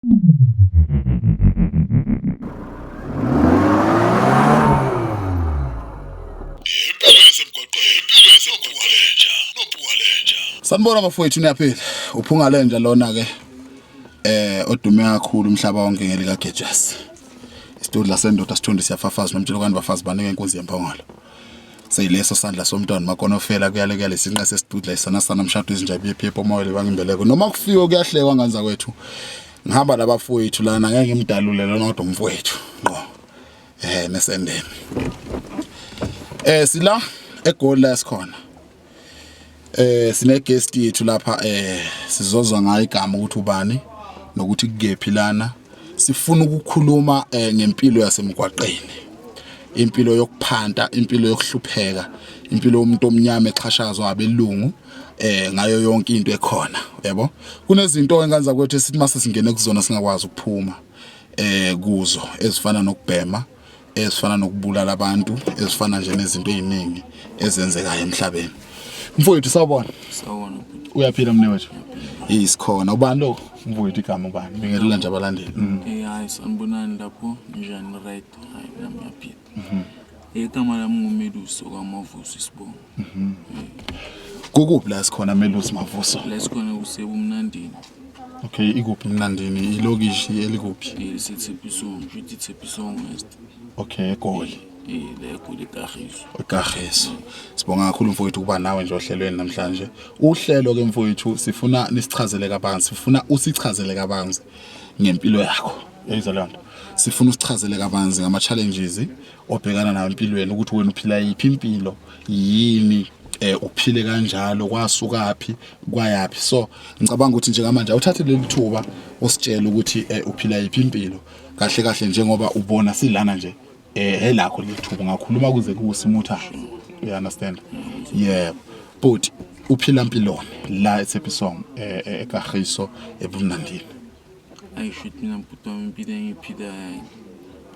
Sanibona bafowethu, niyaphila? Uphunga lenja lona ke odume kakhulu umhlaba wonke ngelika Gejasi. Isitudla sendoda sithunde siyafafaza nomtshelo kanti bafazi banike inkunzi yempongolo. Seyileso sandla somntwana makonofela kuyale kuyale sinqa sesidudla isana sana mshado izinja iphepha omoya lebangimbeleko noma kufiwe kuyahlekwa nganza kwethu. Ngihamba nabafowethu lana, ngeke ngimdalule lona kodwa umfowethu ngqo nesendeni. Sila eGoli la sikhona. Sine guest yethu lapha, sizozwa ngayo igama ukuthi ubani nokuthi kukephi lana. Sifuna ukukhuluma ngempilo yasemgwaqeni. Impilo yokuphanta, impilo yokuhlupheka, impilo yomuntu omnyama exhashazwa abelungu ngayo yonke into ekhona, yabo. Kunezinto enganza kwethu esithi mase singene kuzona singakwazi ukuphuma kuzo, ezifana nokubhema, ezifana nokubulala abantu, ezifana nje nezinto eziningi ezenzekayo emhlabeni. Mfowethu, sawubona. Sawubona, bhuti. Uyaphila, mnewethu? Isikhona. Ubani lo mfowethu, igama ubani? Bingelela nje abalandeli. Hayi, sanibonani lapho, njani? Right, hayi, nami ngiyaphila. Igama lami nguMelusi okaMavuso isibongo. Kukuphi la sikhona, Melusi Mavuso? La sikhona kusebumnandini. Okay, ikuphi Mnandini? Ilokishi elikuphi? Lisetshepisong, shuthi Tshepisong West. Okay, eGoli. La eGoli, eKagiso. Kagiso. Sibonga kakhulu, mfowethu, ukuba nawe nje ohlelweni namhlanje. Uhlelo ke, mfowethu, sifuna nisichazele kabanzi, sifuna usichazele kabanzi ngempilo yakho. Yayizwa leyo nto. Sifuna usichazele kabanzi ngama challenges obhekana nawo empilweni, ukuthi wena uphila yiphi impilo, yini uphile kanjalo, kwasukaphi, kwayaphi. So ngicabanga ukuthi njengamanje awuthathe leli thuba usitshele ukuthi uphila yiphi impilo kahle kahle, njengoba ubona silana nje. Elakho lethuba, ungakhuluma kuze kusimutha, you understand? Yebo, but uphila mpiloni la eTshepisong, eKagiso, ebumnandini? Ayi, shuthi mina, bhuti wami, impilo engiyiphilayo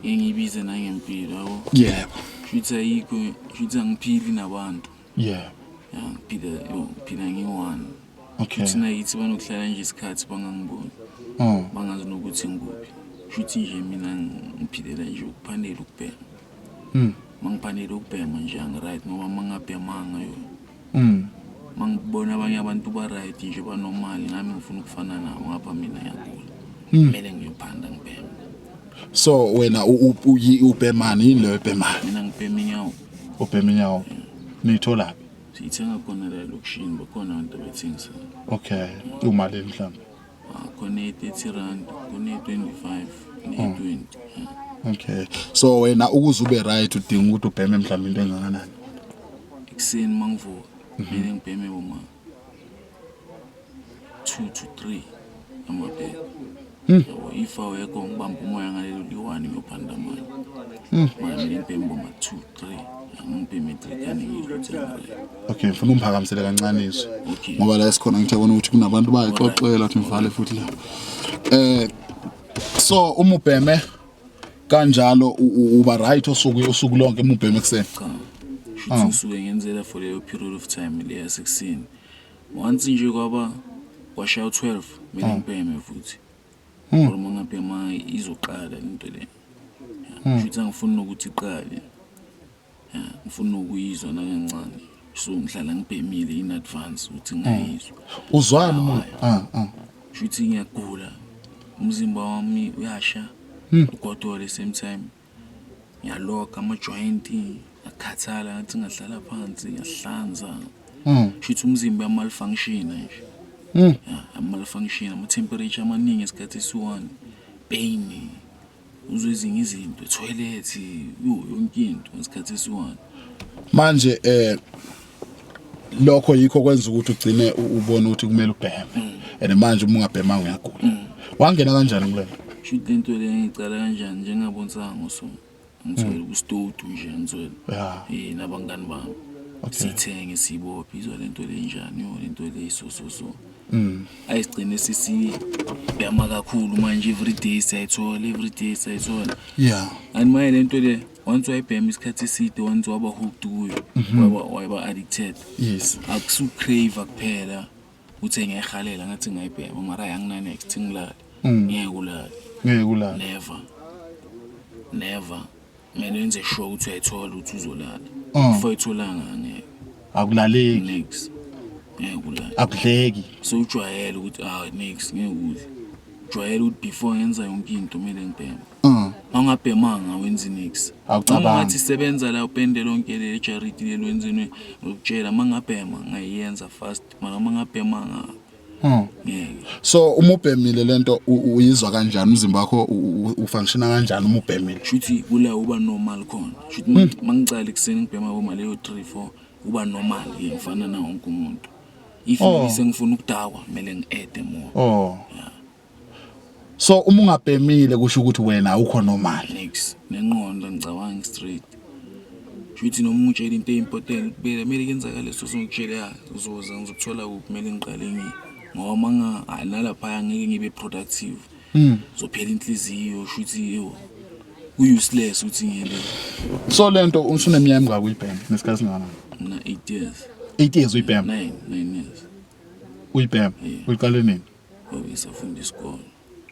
ngiyibize nangempilo, yabo. Shuthi ayikho, shuthi angiphili nabantu. Ya, ngiphila, yo, ngiphila ngiyi-one. Shuthi nayithi banokuhlala nje isikhathi bangangiboni, bangazi nokuthi ngikuphi. Shuthi nje mina ngiphilela nje ukuphanela ukubhema. Mangiphanela ukubhema nje angi-right, ngoba mangingabhemanga, yo, mangibona abanye abantu ba-right nje, banormal, nami ngifuna ukufana nabo. Ngapha mina ngiyagula, kumele ngiyophanda ngibhema. So wena ubhemani? Yini leyo ebhemayo? Mina ngibhema inyawo. Ubhema inyawo, niyitholaphi? Siyithenga khona la elokishini, bakhona abantu abathengisa. Okay, umalini mhlawumbe? Ah, khona i-R30, khona i-25, ne-20. Okay, so wena ukuze ube right udinga ukuthi ubheme mhlawumbe into engakanani? Ekuseni mangivuka kumele ngibheme boma 2 to 3 amabheke, yabo. If awekho ngibamba umoya ngalelo liwani, ngiyophanda mali. Mara mina ngibheme boma 2 3, angibheme 3 kane, ngizwe ukuthi angi-right. Okay, ngifuna umphakamisele kancane izwi. Okay. Ngoba la esikhona ngithe bona ukuthi kunabantu bayixoxela ukuthi ngivale futhi la. So uma ubheme kanjalo uba right usuku lonke uma ubheme ekuseni? Cha, shuthi ngisuke ngenzela for leyo period of time le yasekuseni. Once nje kwaba kwashaya u-12, kumele ngibheme futhi, or uma ngabhema izoqala lento le. Shuthi angifuni nokuthi iqale, ya, ngifuna nokuyizwa nakancane, so ngihlala ngibhemile in advance ukuthi ngingayizwa. Uzwani umuntu? Ah. Shuthi ngiyagula, umzimba wami uyasha, ugodola, same time ngiyaloka ama-joint, ngiyakhathala, ngathi ngahlala phansi ngiyahlanza. Shuthi umzimba uyamalfunction nje. Ya, amalfunction, ama-temperature amaningi esikhathi esiyi-one, pain, uzwe ezinye izinto, toilet, yo, yonke into ngesikhathi esiyi-one. Manje lokho yikho kwenza ukuthi ugcine ubone ukuthi kumele ubheme, and manje uma ungabhemanga uyagula. Wangena kanjani kulento? Shuthi lento le ngicala kanjani, njengabonsango, so ngithwele kustotu nje, ngithwele nabangani bami. Siyithenge, siyibophe, izwa lento le njani, yo, lento le so so so. Ayisigcine sesibhema kakhulu manje, everyday siyayithola, everyday siyayithola. And manje lento le, once wayibhema isikhathi eside, once waba hooked kuyo, waba addicted, akusu-crave kuphela uthe ngiyayihalela, ngathi ngayibhema, mara angina next ngilale. Ngeke ulale. Ngeke ulale. Never. Never. Kumele wenze sure ukuthi uyayithola ukuthi uzolala. If ayitholanga ngeke. Akulaleki. Nix. Ngeke ulale. Akudleki. Sewujwayele ukuthi ah nix ngeke udle. Ujwayele ukuthi before ngenza yonke into kumele ngibheme. Mawungabhemanga awenzi nix. Awucabangi. Noma ungathi sebenza la upende lonke leli charity leli wenzeni ngokutshela mangabhema ngayenza fast mara mangabhemanga ngeke. So uma ubhemile lento uyizwa kanjani umzimba wakho ufunctiona kanjani uma ubhemile? Shuthi kula uba normal khona. Shuthi mangicala ekuseni ngibhema boma leyo 3 4 uba normal ke ngifana na wonke umuntu. If Oh. sengifuna ukudakwa kumele ngi-add more. Oh. So uma ungabhemile kusho ukuthi wena awukho normal. Nix nenqondo ngicabanga straight. Shuthi noma ungitshela into eimportant kumele kumele kenzakale so songitshela ya uzoza ngizokuthola kuphi kumele ngiqale ngi ngoba manga hayi nalapha ngeke ngibe productive. Zophela inhliziyo shuthi yo useless ukuthi ngiyele So lento usuneminyaka emingaki uyibhema nesikhathi singakanani? mina 8 years 8 years uyibhema. 9 years Uyibhema. Yeah. Uyiqale nini? ngoba ngisafunda isikole.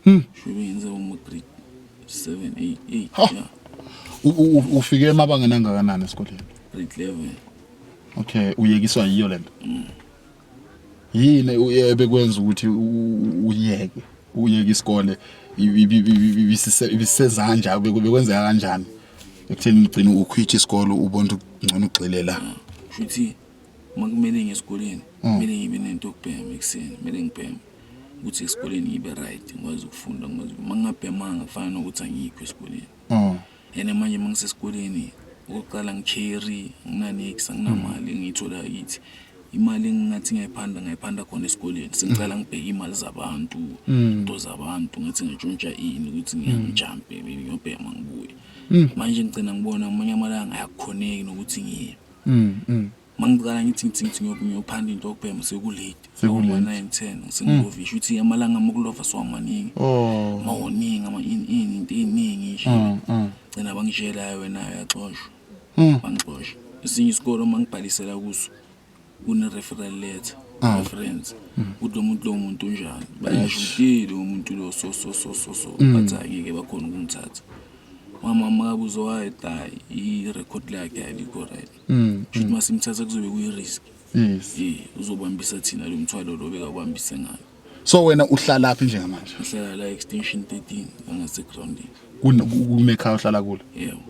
Shuthi ngenza uma grade 7 8 8 Ha. yeah Ufike emabangeni angakanani esikoleni? Grade 11. Okay, uyekiswa yiyo lento. Yini ebekwenza ukuthi uyeke? Uyeke isikole ibiseza kanjani bekwenzeka kanjani? Ekutheni ugcine uquit isikole ubona ukuthi ngcono ugxile la. Shuthi makumele ngesikoleni kumele ngibe nento yokubhema ekuseni kumele ngibheme ukuthi esikoleni ngibe right ngikwazi ukufunda ngikwazi mangingabhemanga kufana nokuthi angikho esikoleni. And manje mangisesikoleni okokuqala ngicherry nginanix anginamali engiyithola kithi imali engingathi ngiyayiphanda ngayiphanda khona esikoleni sengicala ngibheke imali zabantu into zabantu ngathi ngitshontsha ini ukuthi ngiyangijampe maybe ngiyobhema ngibuye manje ngigcina ngibona amanye amalanga ayakukhoneki nokuthi ngiye mangicala ngithi ngithi ngithi ngiyophanda into yokubhema sekulate Sekulate. 9 10 sengilovisha ukuthi amalanga amokulova siwamaningi Oh. mawoningi ama ini ini into eningi nje gcina bangitshela wena uyaxoshwa bangixosha esinye isikolo mangibhalisela kuso kune referral letter reference ukuthi lo muntu unjani bayasho ukuthi lo muntu lo so so so so so bathi angeke bakhona ukumthatha mama makabuzo wathi hayi i-record lakhe alikho right shuthi masimthatha kuzobe kuyi-risk. Yes. Uzobambisa thina lo mthwalo lo bekawubambise ngayo. So wena uhlala phi njengamanje? Ngihlala la extension 13 angasegroundini. Kunekhaya ohlala kulo? Yebo.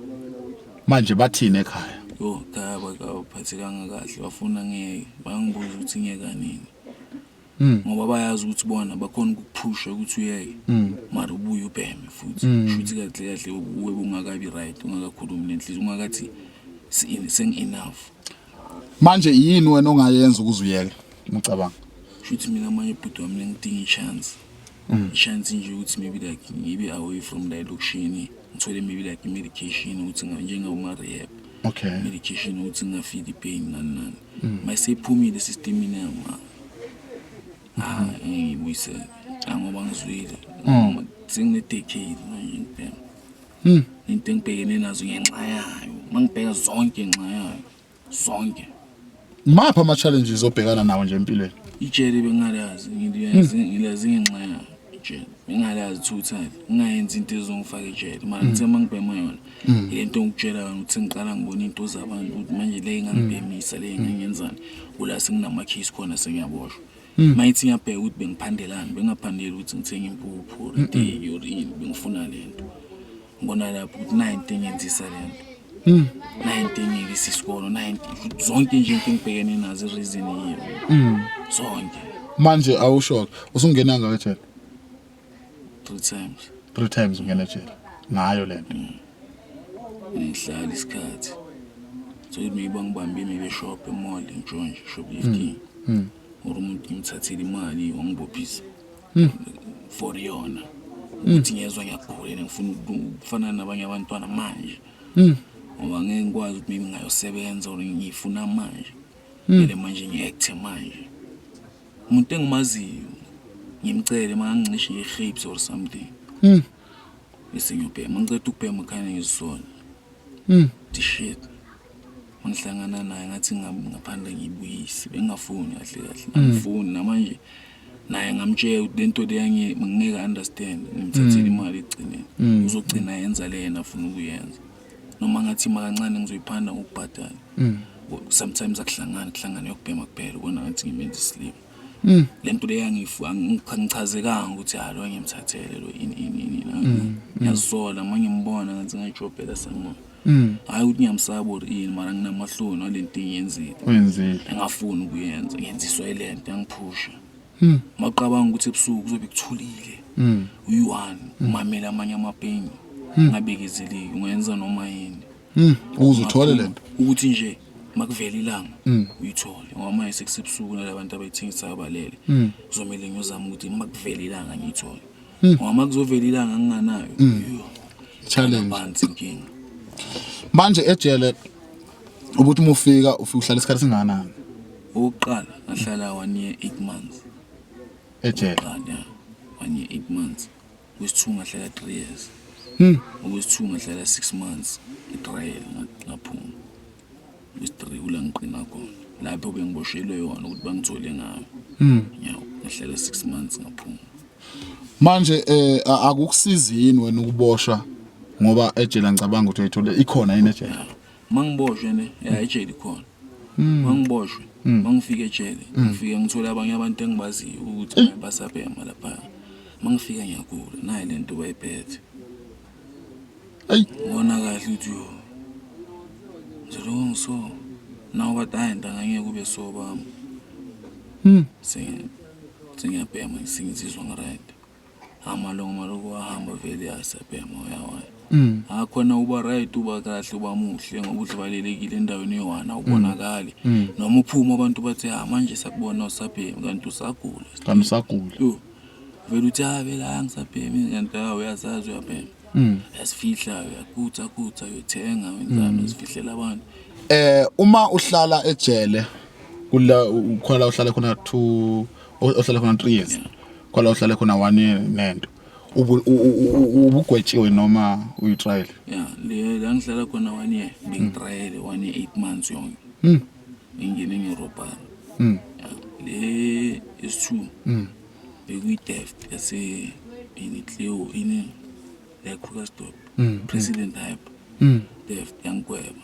Manje bathini ekhaya? Yo, khaya bakaphathekanga kahle bafuna ngeke bangibuza ukuthi ngiyeka nini. Ngoba bayazi ukuthi bona bakhona ukukuphusha ukuthi uyeke. Mara ubuye ubheme futhi. Shuthi kahle kahle uwe ungakabi right ungakakhulumi nenhliziyo ungakathi seng enough. Manje yini wena ongayenza ukuze uyeke? Ngicabanga. Shuthi mina manje bhuti wami ngidinga i-chance. I-chance nje ukuthi maybe like ngibe away from la elokishini ngithole maybe like i-medication ukuthi njengoma rehab. Okay. Medication ukuthi ngingafeel i-pain nani nani. Mayisephumile systemini yami. Ah, ngiyibuyisele. Ngoba ngizwile. Sengine decade manje ngibhema. Into engibhekene nazo ngenxa yayo. Mangibheka zonke ngenxa yayo. Zonke. Mapha ama challenges obhekana nawo nje empilweni? Ijele bengalazi ngilazi ngilazi ngenxa yayo ijele bengalazi totally ngingayenzi into ezongifaka ejele mara ngithe mangibhema yona ile nto ngikutshela yona ukuthi ngiqala ngibona into zabantu ukuthi manje le ingangibhemisa le ingangenzani kula senginama-case khona sengiyaboshwa mayithi ngiyabheka ukuthi bengiphandelani bengingaphandeli ukuthi ngithenge impuphu or iteki or ini bengifuna le nto ngibona lapho ukuthi nayi into engenzisa le nto nayi into engiyekisa isikolo nayi into zonke nje into engibhekene nazo i-reason yiyo zonke. Manje awusho usungena ngaka ejele? 3 times. 3 times ungena ejele ngayo lento. Ngihlala isikhathi so maybe bangibambe maybe shop emall ngitshontshe shoplifting or umuntu ngimthathele imali wangibophisa for yona ukuthi ngiyezwa ngiyagula ngifuna ukufana nabanye abantwana manje ngoba ngeke ngikwazi ukuthi maybe ngayosebenza or ngifuna manje kumele manje ngi-acte manje umuntu engimaziyo ngimcele makangincishe nge-grapes or something bese ngiyobhema ngiceda ukubhema khanya ngizisola thi shit mangihlangana naye ngathi ngaphandle ngiyibuyise bengingafuni kahle kahle angifuni namanje. Naye ngamtshela ukuthi lento le ngeke understand, ngimthathele imali ekugcineni. Uzogcina yenza le yena afuna ukuyenza. Noma ngathi ima kancane ngizoyiphanda ngokubhadala. Sometimes akuhlangani, kuhlangana yokubhema kuphela, ubona ngathi ngimenza isilima. Lento le angichazekanga ukuthi ha lo ngimthathele lo ini ini ini. Ngiyazisola uma ngimbona ngathi ngayijobhela somewhere. Hayi ukuthi ngiyamsaba or ini, mara nginamahloni walento engiyenzile. Uyenzile. Engafuni ukuyenza, ngiyenziswa ilento yangiphusha. Maqabanga ukuthi ebusuku kuzobe kuthulile. Uyi-one, umamele amanye amapeni. Ungabekezeleki, ungayenza noma yini. Ukuze uthole lento. Ukuthi nje makuvela ilanga uyithole, ngoba manje sekusebusuku nalabantu abayithengisayo balele. Kuzomele ngiyozama ukuthi makuvela ilanga ngiyithole. Ngoba makuzovela ilanga nginganayo. Yo. Challenge. Phansi inkinga. Manje ejele ukuthi uma ufika ufika uhlala isikhathi singakanani? Okokuqala ngahlala 1 year 8 months. Ejele. Okokuqala, yeah. 1 year 8 months. Kwesithu ngahlala 3 years. Okwesithu ngahlala 6 months etrial ngaphuma. Kwesi-3 kula ngiqina khona. Lapho bengiboshelwe yona ukuthi bangithole ngayo. Yeah, ngahlala 6 months ngaphuma. Manje akukusizi yini wena ukuboshwa ngoba ejele ngicabanga ukuthi uyayithola ikhona yini ejele? Mangiboshwe ne, ya ejele ikhona. Mangiboshwe, mangifika ejele, ngifike ngithola abanye abantu engibaziyo ukuthi basabhema lapha. Mangifika ngiyagula, nayi lento bayiphethe. Ayi, Ngibona kahle ukuthi yo. Ngizoloko ngiso. Nawo bathi hayi ntanga ngeke kube so bami. Sengiyabhema sengizizwa ngiright. Amalongo maloko wahamba vele asabhema uyawaya. Akhona uba right, uba kahle, uba muhle ngoba udlibalelekile endaweni eyi-one awubonakali. Noma uphuma abantu bathi ha manje sakubona usabhemi kanti usagula. Kanti usagula. Yo. Vele uthi ha vele hayi angisabhemi kanti ha uyazazi uyabhema. Uyazifihla, uyakutha kutha, uyothenga wenzani, uzifihlela abantu. Uma uhlala ejele kula ukhona uhlala khona 2 ohlala khona 3 years. Khona uhlala khona 1 year nento. Ubugwetshiwe noma uyitrial? Yeah, le la ngihlala khona 1 year, bengitrial 1 year 8 months yonke. Ngingene ngerobbery. Yeah, le is2. Bekuyi theft yase ini Cleo ini la Krugersdorp. President Hype. Theft yangigweba.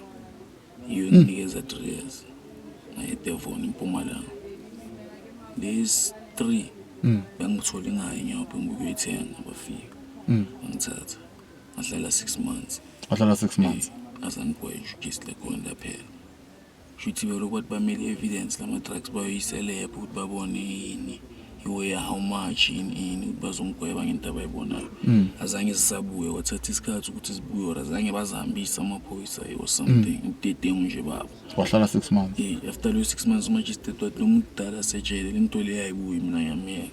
Iyo nginikeza 3 years. Ngaye Devon eMpumalanga. Lezi 3 bengithole ngayo inyawo ngikuyithenga bafika. Bangithatha. Ngahlala 6 months. Wahlala 6 months. Azangigwetshwa case lakhona laphela. Shuthi belokhu bathi bamele evidence lama drugs bayoyiselebha ukuthi babone yini iweya how much yini ini ukuthi bazongigweba ngento abayibonayo. Azange zisabuye, kwathatha isikhathi ukuthi zibuye or azange bazihambise amaphoyisa or something. Ubudedengu nje babo. Wahlala 6 months. After leyo 6 months umagistrate wathi lo muntu kudala sejele lento le ayibuyi mina ngiyamyeka.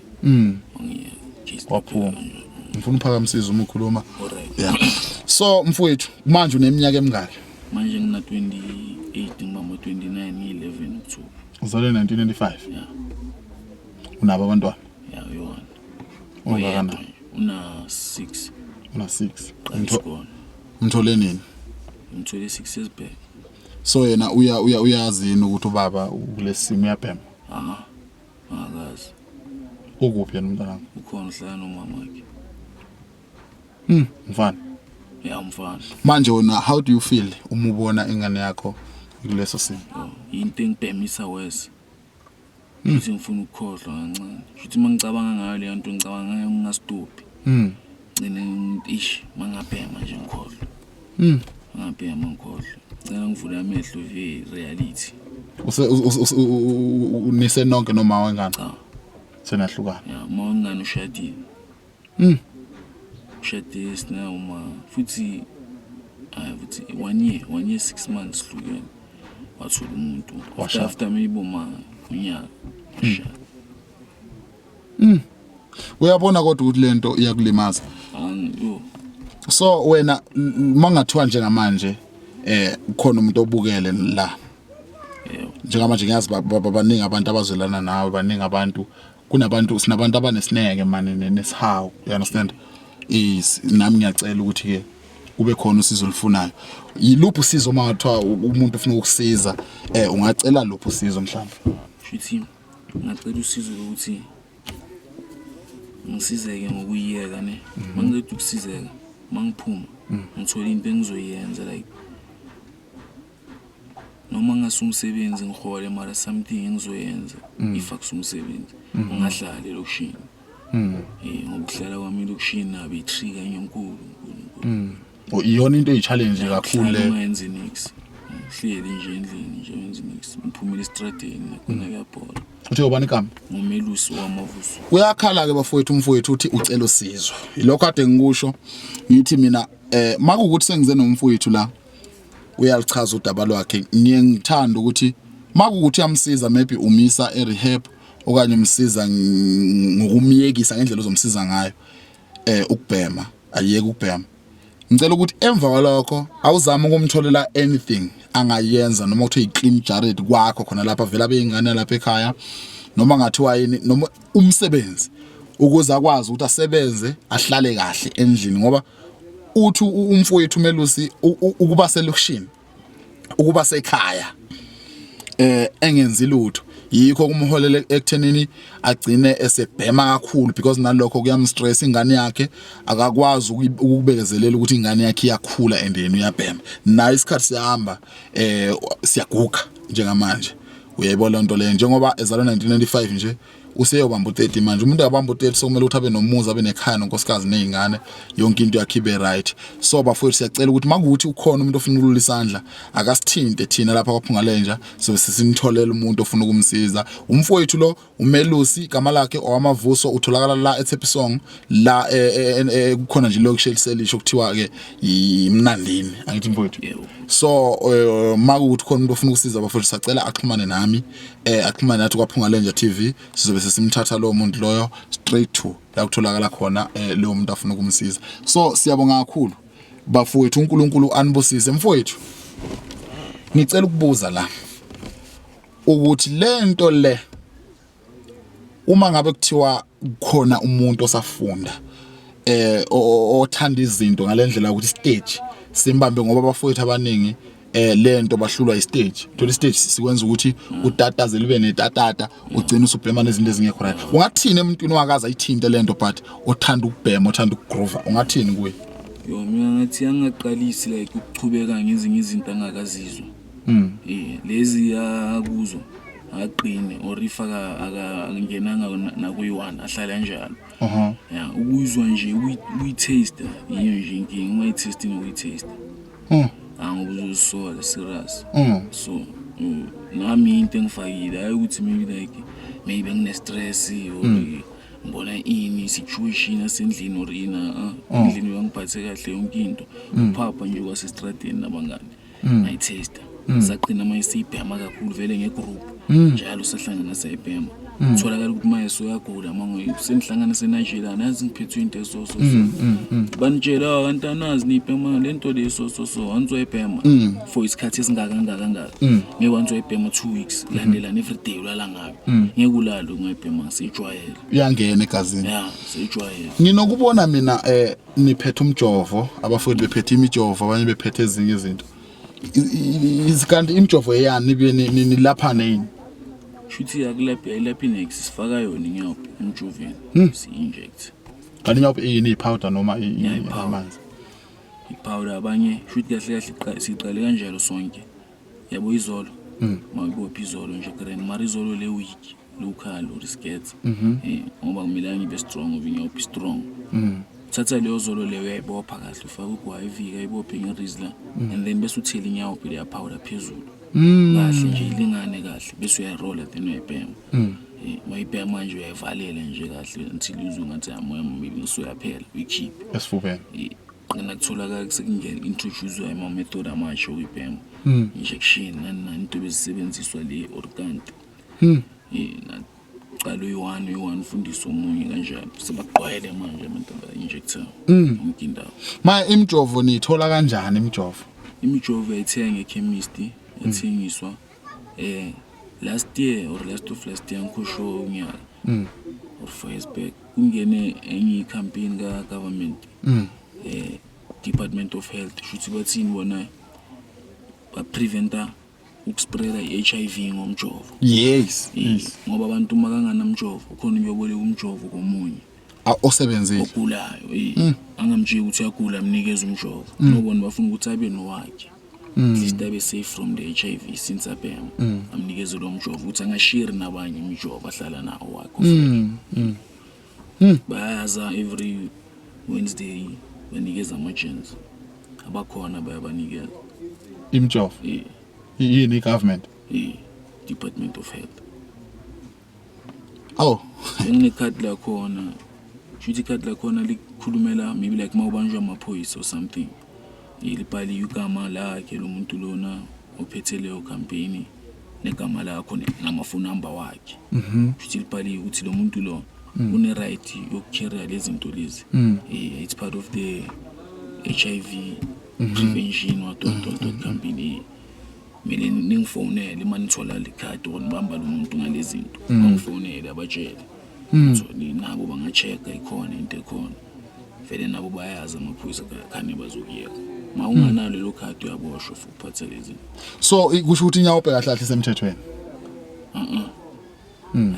Wangiyeka. Case Waphuma. laphela kanjalo. Ngifuna uphakamisise uma ukhuluma. Alright. Yeah. So mfowethu manje uneminyaka emingaki? Manje ngina 28 ngibamba 29 ngi-11 October. Uzalwe 1995. Yeah. Unabo abantwana? Yeah, uyona. Ungakanani? Una 6. Una 6. Qala isikole. Umthole nini? Ngithole 6 years back. So yena uya uya uyazi yini ukuthi ubaba kulesimo uyabhema? Ah. Angakazi. Ukuphi yena umntwana? Ukhona uhlala nomama wakhe. Mfana. Ya mfana. Manje wena how do you feel uma ubona ingane yakho kuleso simo? Yo, into engibhemisa worse. Futhi ngifuna ukukhohlwa kancane. Futhi mangicabanga ngayo leyo nto ngicabanga ngayo ngingastophi. Gcine ish mangabhema nje ngikhohlwa. Ngabhema ngikhohlwa. Ngicela ngivule amehlo ve reality. Use unise nonke noma wengane? Cha. Senahlukana. Ya, uma wengane ushadile. Ushadile sina uma futhi hayi futhi 1 year, 1 year 6 months hlukene. Wathola umuntu. Washada. After maybe uma unyaka. Washada. Uyabona kodwa ukuthi lento iyakulimaza. Yo. So wena mangathiwa njengamanje ukhona umuntu obukele la. Yebo. Njengamanje ngiyazi baningi abantu abazwelana nawe, baningi abantu, kunabantu sinabantu abanesineke manje nesihawu, you understand? Is nami ngiyacela ukuthi ke kube khona usizo olufunayo. Yiluphi usizo mangathiwa umuntu ufuna ukukusiza, ungacela luphi usizo mhlawumbe? Shuthi ngacela usizo lokuthi Ngisizeke ngokuyiyeka ne. Mangiceda ukusizeka, mangiphuma ngithola into engizoyenza, like noma ngase umsebenzi ngihole, mara something engizoyenza if akusumsebenzi, ngingahlali elokishini. Ngoba ukuhlala kwami elokishini nabo i-trigger enye enkulu enkulu enkulu. Oh, iyona into eyi-challenge kakhulu Ukuhlala le. Ungayenzi nix, uhleli nje endlini nje, wenzi nix, ngiphumile estradeni, nakhona kuyabhola. Uthi ubani igama? Ngumelusi wamavuso. Uyakhala ke bafowethu, umfowethu uthi ucela usizo. Ilokho kade ngikusho, ngithi mina makuwukuthi sengize nomfowethu la, uyalichaza udaba lwakhe. Ngiye ngithanda ukuthi makuwukuthi uyamsiza, maybe umisa e-rehab okanye umsiza ngokumyekisa ngendlela ozomsiza ngayo ukubhema, ayeke ukubhema. Ngicela ukuthi emva kwalokho awuzame ukumtholela anything angayenza, noma kuthiwa i-clean jared kwakho khona lapha, vele abeyingane lapha ekhaya, noma ngathiwa yini, noma umsebenzi, ukuze akwazi ukuthi asebenze, ahlale kahle endlini, ngoba uthi umfowethu uMelusi ukuba selokishini, ukuba sekhaya engenzi lutho, yikho kumholela ekuthenini agcine esebhema kakhulu, because nalokho kuyamstress. Ingane yakhe akakwazi ukubekezelela ukuthi ingane yakhe iyakhula and yena uyabhema naye. Isikhathi siyahamba, siyaguga njengamanje, uyayibona lento leyo. Njengoba ezalwa 1995 nje, useyobamba u30 manje. Umuntu abamba u30 sokumele ukuthi abe nomuzi, abe nekhaya, nonkosikazi nezingane, yonke into yakhe ibe right. So bafowethu, siyacela ukuthi makuthi ukhona umuntu ofuna ukulula isandla, akasithinte thina lapha kwaphunga lenja, sobe sesimtholela umuntu ofuna ukumsiza umfowethu lo. Umelusi igama lakhe, owamavuso, utholakala la eThepisong la, kukhona nje lokushe eliselisho kuthiwa ke imnandini, angithi mfowethu? Yebo. So makuthi khona umuntu ofuna ukusiza bafowethu, sacela axhumane nami, axhumane nathi kwaphunga lenja TV, sizobe sesimthatha lowo muntu loyo straight to la kutholakala khona lowo muntu afuna ukumsiza. So siyabonga kakhulu bafowethu, uNkulunkulu anibusise. Mfowethu, ngicela ukubuza la ukuthi lento le, uma ngabe kuthiwa khona umuntu osafunda othanda izinto ngalendlela ukuthi stage simbambe, ngoba abafowethu abaningi lento bahlulwa istage, thola istage sikwenza ukuthi utataze, libe netatata, ugcina usubhema nezinto ezingekho right. Ungathini emuntwini owakaza ayithinte lento but othanda ukubhema, othanda ukugroova, ungathini kuye? Yo, mina ngathi angaqalisi like ukuchubeka ngezinye izinto angakazizwa. Lezi akuzwa aqine, or if akangenanga nakuyi-one, ahlale kanjalo. Ya, ukuyizwa nje, ukuyitaste, yiyo nje inkinga, ungayitaste nokuyitaste. Angoba uzozisola serious. So nami into engifakile, hayi ukuthi maybe like maybe ngine-stress or ngibona ini situation yasendlini or ini, endlini uyangiphathe kahle yonke into, uphapha nje kwasestradeni nabangani, ngayithesta, saqina manje siyibhema kakhulu vele ngegroup njalo, sahlangana sayibhema. Tholakala ukuthi manje soyagula, mangoyi senihlangana senajelana, yazi ngiphethwe into eso so so, banitshela kanti anazi niyibhema lento le, so so so angizoyibhema for isikhathi esingaka ngaka ngaka, ngeke wangizoyibhema 2 weeks landelana every day, ulala ngayo, ngeke ulale ungayibhema, siyijwayele. Uyangena egazini. Ya, siyijwayele. Nginokubona mina niphethe umjovo, abafowethu bephethe imijovo, abanye bephethe ezinye izinto. Kanti imijovo eyani, nibe nilaphane yini? Shuthi akulaphi, ayilaphi nex, sifaka yona inyaope emjoveni, si-inject. Kanti inyaope iyini, i-powder noma Yeah, i-powder. amanzi? I-powder. Abanye shuthi kahle kahle siqale kanjalo sonke, yabo, izolo mawubopha izolo nje grand, mara izolo le week local or iskets, ngoba kumele ngibe strong, ngoba inyaope strong. Thatha leyo zolo leyo, uyayibopha kahle, ufake ugwayi ivika, ayibophe ngerizla, and then bese uthela inyaope leya powder phezulu kahle nje, ilingane kahle, bese uyayirola, then uyayibhema. Mayibhema nje, uyayivalela nje kahle until uzwe ngathi amoya maybe usuyaphela, uyikhiphe. Esifubeni. Qina kutholakala sekungena introduce ama-method amasha okuyibhema, injection, nani nani, into bezisebenziswa le or kanti naqala uyi-one uyi-one, ufundise omunye kanjalo, sebagqwele manje abantu aba-injector yonke indawo. Ma imijovo niyithola kanjani imijovo? Imijovo yayithenga ekhemisti, yathengiswa last year or last of last year, angikho sure unyaka, or 4 years back, kungene enye i-campaign ka-government, Department of Health. Shuthi bathini bona, bapreventa ukuspreada i-HIV ngomjovo. Ngoba abantu uma kanganamjovo, ukhona ukuyoboleka umjovo komunye. Osebenzile. Ogulayo, eh. Angamtsheli ukuthi uyagula, amnikeze umjovo. Nobona bafuna ukuthi abe nowakhe. At least abe safe from the HIV since abhema. Amnikeze lo mjovo ukuthi angashare nabanye imijovo ahlala nawo wakhe. Bayaza every Wednesday, banikeza ama-gents abakhona, bayabanikeza. Imijovo? Eh. Yini, i-government? Eh, Department of Health. Oh. Benginekhadi lakhona, shuthi ikhadi lakhona likhulumela maybe like uma ubanjwa amaphoyisa or something. Libhaliwe igama lakhe lo muntu lona ophethe leyo campaign, negama lakho, nama-phone number wakhe. Shuthi libhaliwe ukuthi lo muntu lo une-right yokucarrya lezi zinto lezi. It's part of the HIV prevention, what what what what campaign. Kumele ningifonele uma nithola le khadi or nibamba lo muntu ngale zinto, bangifonele, abatshele. So nabo banga-check-a, ikhona into ekhona vele, nabo bayazi amaphoyisa, khane bazokuyeka. Ma unganalo lelo khadi, uyaboshwa for ukuphatha lezi zinto. So kusho ukuthi inyaope kahle kahle isemthethweni?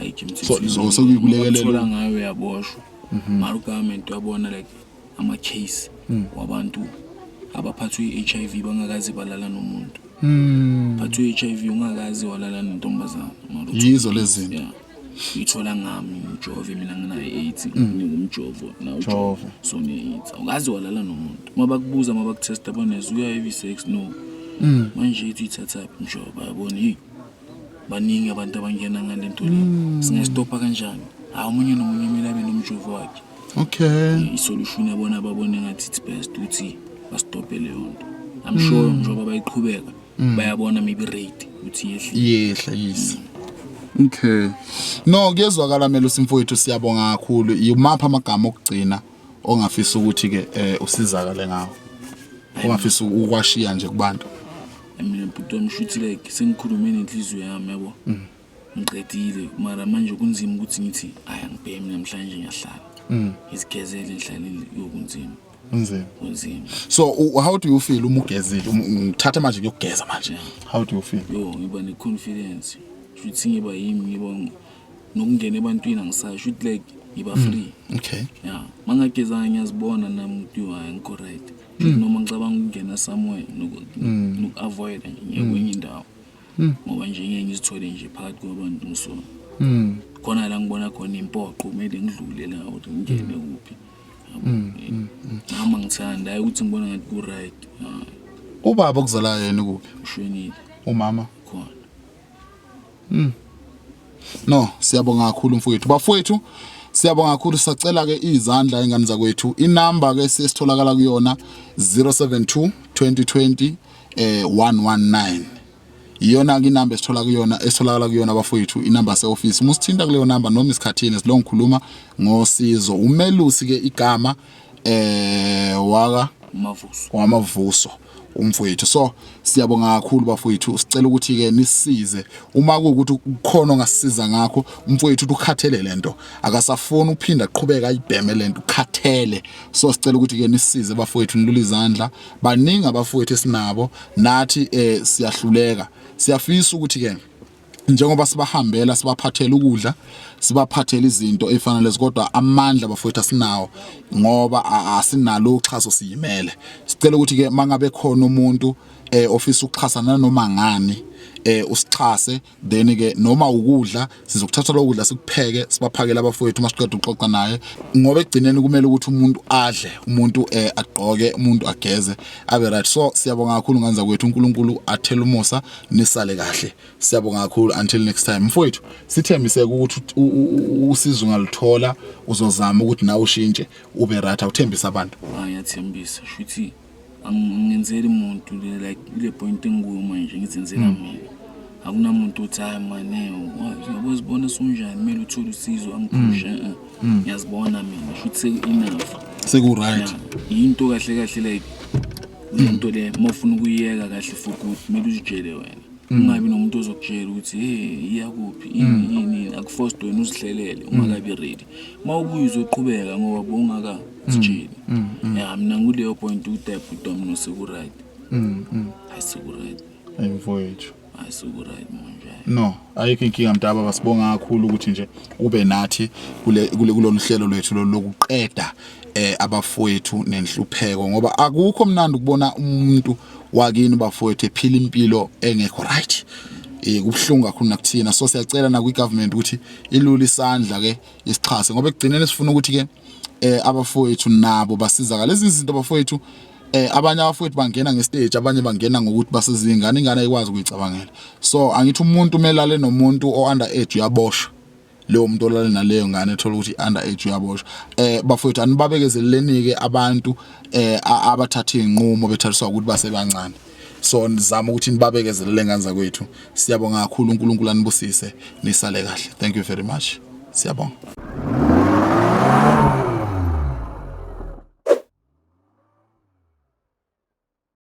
Ayikho. So kuyikulekelela- Thola ngayo, uyaboshwa. Mara ugovernment uyabona like ama-case wabantu abaphathwe i-HIV bangakaze balala nomuntu. Phathwe i-HIV ungakaze walala nentombazana. Mara Yizo lezi zinto. Yeah, uyithola ngami ngijove, mina nginayo i-AIDS, nginika umjovo nawe. Jove. So ne-AIDS awukaze walala nomuntu. Uma bakubuza, uma bakutesta, bonese uya-have sex, no. Manje ithi uyithathaphi mjovo? Bayabona, hey, baningi abantu abangena ngale nto le, singayistopha kanjani? Hayi, omunye nomunye kumele abe nomjovo wakhe. I-solution yabona, babone ngathi it's best ukuthi bastophe leyo nto. I'm sure njengoba bayiqhubeka, bayabona maybe rate ukuthi yehlile. Yehla, yes. Okay, no, kuyezwakala Melusi mfowethu, siyabonga kakhulu. Yimaphi amagama okugcina ongafisa ukuthi ke usizakale ngawo, ongafisa ukwashiya nje kubantu? Mina bhuti wami, shuthi like sengikhulume nenhliziyo yami, yabo, ngiqedile. Mara manje kunzima ukuthi ngithi ayi, angibhemi namhlanje, ngiyahlala, ngizigezele, ngihlalele. Yo, kunzima. Kunzima. Kunzima. So how do you feel uma ugezile? Ngithatha manje ngiyokugeza manje, how do you feel? Yo, ngiba ne-confidence, shuthi ngiba yimi, ngiba nokungena ebantwini, angisasho shuthi like ngiba free. Ya, mangagezanga ngiyazibona nami ukuthi yo, hayi, ngikho right. Shuthi noma ngicabanga ukungena somewhere, noku-avoida nje, ngiye kwenye indawo, ngoba nje ngeke ngizithole nje phakathi kwabantu ngisona khona la ngibona khona impoqo, kumele ngidlule la ukuthi ngingene kuphi. Yabo, nami ngithanda, hayi ukuthi ngibona ngathi ku-right. Hayi. Ubaba okuzalayo yena kuphi? Ushonile. Umama? Khona. No, siyabonga kakhulu mfowethu. Bafowethu, siyabonga kakhulu. Sacela ke izandla, ingane zakwethu. Inamba ke sesitholakala kuyona 072 2020 119. Iyona ke inamba esithola kuyona, esitholakala kuyona bafowethu, inamba se-office. Uma usithinta kuleyo namba noma isikhathini silongo ngikhuluma ngosizo. Umelusi ke igama waka Mavuso. Wamavuso umfowethu. So siyabonga kakhulu bafowethu, sicela ukuthi ke nisize uma kuwukuthi kukhona ongasisiza ngakho. Umfowethu uthi ukhathele lento, akasafuni ukuphinda aqhubeka ayibheme lento, ukhathele. So sicela ukuthi ke nisize bafowethu, nilule izandla. Baningi abafowethu esinabo nathi, siyahluleka. Siyafisa ukuthi ke njengoba sibahambela, sibaphathela ukudla, sibaphathela izinto ezifana lezi, kodwa amandla bafowethu asinawo ngoba asinalo uxhaso, siyimele. Sicela ukuthi ke mangabe khona umuntu ofisa ukuxhasa nanoma ngani, usixhase, then ke noma ukudla, sizokuthatha lokudla sikupheke, sibaphakele abafowethu masiqeda ukuxoxa naye, ngoba ekugcineni kumele ukuthi umuntu adle, umuntu agqoke, umuntu ageze, abe right. So siyabonga kakhulu nganza kwethu, uNkulunkulu athele umusa, nisale kahle. Siyabonga kakhulu, until next time. Mfowethu, sithembise ukuthi usizo ungaluthola, uzozama ukuthi nawe ushintshe ube right, awuthembise abantu. Hayi, ngiyathembisa, shuthi angingenzeli muntu like ile point engikuyo manje ngizenzela mina. Akunamuntu othi hayi mane, yabo, zibona sunjani, kumele uthole usizo, angiphushe. Ngiyazibona mina, shuthi seku-enough. Seku right. Yeah, yinto kahle kahle like lento le, uma ufuna ukuyiyeka kahle for good, kumele uzitshele wena, ungabi nomuntu ozokutshela ukuthi hey, iya kuphi, ini ini ini. Akuforced, wena uzihlelele ungakabi ready. Uma ubuye uzoqhubeka ngoba bowungakazitsheli. Ya, mina ngikuleyo point ukuthi hayi bhuti wami, no, seku-right, hayi, seku-right. Mfowethu. Hayi suku-right manje. No, ayikho inkinga mntaba, basibonga kakhulu ukuthi nje ube nathi kule kule kulolu hlelo lwethu lolu lokuqeda abafowethu nenhlupheko, ngoba akukho mnandi ukubona umuntu wakini bafowethu ephila impilo engekho right. Kubuhlungu kakhulu nakuthina, so siyacela na kwi-government ukuthi ilule isandla ke isixhase, ngoba ekugcineni sifuna ukuthi ke abafowethu nabo basizakale. Lezi izinto bafowethu, abanye abafowethu bangena ngestage, abanye bangena ngokuthi basizingane, ingane ayikwazi ukuyicabangela. So angithi umuntu umelale nomuntu o under age uyaboshwa, leyo muntu olale naleyo ngane ethola ukuthi under age uyaboshwa. Bafowethu, anibabekezeleleni ke abantu abathatha izinqumo bethathiswa ukuthi basebancane, so nizama ukuthi nibabekezelele ngane zakwethu. Siyabonga kakhulu, uNkulunkulu anibusise, nisale kahle. Thank you very much, siyabonga.